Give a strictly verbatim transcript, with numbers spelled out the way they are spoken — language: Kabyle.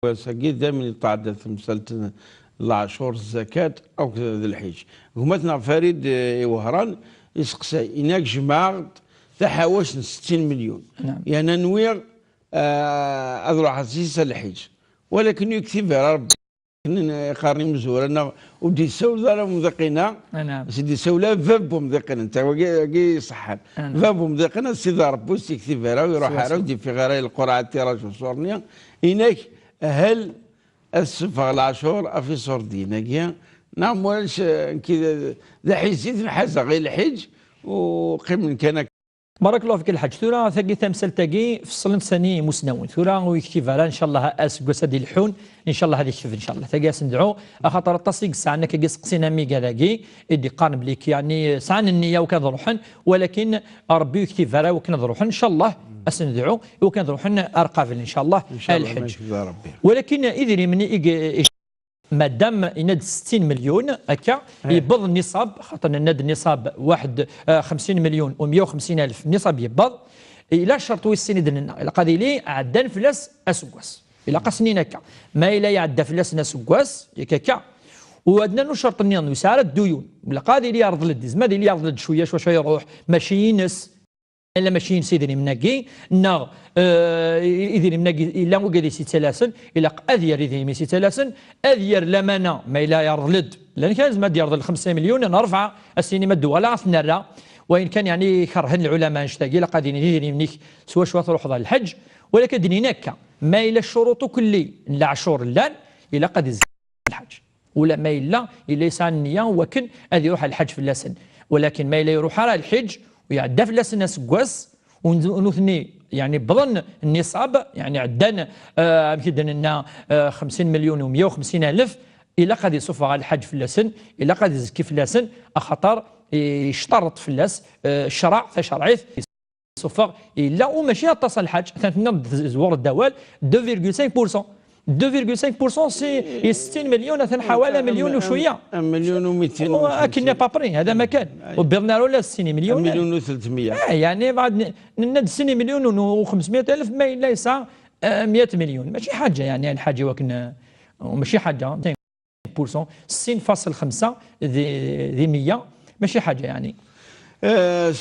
Ass-agi d ayen yettɛedda temsalt n leɛcur, zzakat akked d lḥiǧ. Gma-tneɣ Farid, eh, i Wehran, iseqsay, inak jemɛeɣ-d taḥawact n settin milyun. Naam. Yerna nwiɣ, eh, ad ruḥeɣ s-, s lḥiǧ. Walakin ur yektib ara Rebbi. Akken i qqaren imezwura, neɣ ur d-yessawel ara umḍiq-inna, Naam. S-, d-yessawel bab umḍiq-inna, netta wagi, wagi iṣeḥḥan. Naam. Bab umḍiq-inna, Sidi Rebbi ur s-yektib ara, ur iruḥ ara, ur d-yeffiɣ ara i lqurɛa, tiraǧ uṣur-nni. Inak, hal ad ssufeɣ leɛcur ɣef iṣurdiyen-agi, neɣ ma ulac, eh, nekki d, d aḥizib, nḥazeɣ i lḥiǧ, u qqimen kan akka. Barakallahu fik a lḥaǧ. Tura tagi tamsalt-agi, feṣlen sani imusnawen. Tura ur yektib ara, ncallah aseggas ad d-ileḥḥun, ncallah ad yekteb, ncallah. Tagi ad s-nedɛu, axaṭer aṭas i yesɛan akka iseqsiyen am wiga-dagi, i d-iqqaren belli k-, yeɛni, sɛan nniya i wakken ad ruḥen, walakin Rebbi ur yektib ara i wakken ad ruḥen, ncallah, ad s-nedɛu, i wakken ad ruḥen ar qabel, ncallah, a lḥeǧ. Ncallah, ma yekteb Rebbi. Walakin idrimen i, i, madam yenna-d settin milyun, akka, yewweḍ nniṣab, xaṭer nenna-d nniṣab waḥed, eh, xemsin milyun u meyya u xemsin alef nniṣab yewweḍ, ila ccerṭ wis sin i d-nenna, ilaq ad yili ɛeddan fell-as aseggas. Ilaq ad s-nini akka. Ma yella iɛedda fell-asen aseggas, yak akka. U ad nernu ccerṭ-nniḍen, ur yesɛi ara dduyun. Ilaq ad yili yerḍel-d, yezmer ad yili yerḍel-d cwiya, cwiya, cwiya, iruḥ, mačči ines. Yella mačči ines idrimen-agi, neɣ, eh, idrimen-agi, yella wigad i s-ittalasen, ilaq ad yerr idrimen i s-ittalasen, ad yerr lamana, ma yella yerḍel-d. Llan kra yezmer ad yerḍel xemsa milyun, neɣ rebɛa, ad s-yini ma d-uɣaleɣ ad t-nerra. Wayen kan, yeɛni, kerhen lɛulama annect-agi, ilaq ad yini d idrimen-ik s wacu ad truḥeḍ ɣer lḥeǧ, walakin ad d-nini akka, ma yella ccuruṭ ukelli n leɛcur llan, ilaq ad izzi lḥeǧ. Ula ma yella, yella yesɛa nniya wakken ad iruḥ ɣer lḥeǧ fell-asen. Walakin ma yella iruḥ ara ɣer lḥeǧ, u iɛedda fell-asen aseggas, u n-, u nutni, yeɛni, wwḍen nniṣab, yeɛni, ɛeddan, eh, amek i d-nenna, eh, xemsin milyun u meyya u xemsin alef, ilaq ad isuffeɣ ɣer lḥeǧ fell-asen, ilaq ad izekki fell-asen, axaṭer, eh, yecṭerreṭ fell-as, eh, ccreɛ, tacerɛit. Suffeɣ yella, u mačči aṭas a lḥaǧ, atan tenniḍ-d tezwur-d awal, deux virgule cinq pour cent. Deux virgule cinq pour cent si, i settin milyun, atan ḥawala milyun u cwiya. Milyun u mitin. Akken à peu près, hada ma kan. Ur wwiḍen ara ula settin milyun. Milyun u tlettmeyya. Eh, yeɛni, bɛad n-, nenna-d settin milyun u xemsmeyya alef, ma yella yesɛa, eh, meyya milyun. Mačči ḥaǧa, yeɛni, a lḥaǧ, i wakken, eh, mačči ḥaǧa. Pour cent, sin faṣel xemsa di, di meyya, mačči ḥaǧa, yeɛni. Eh,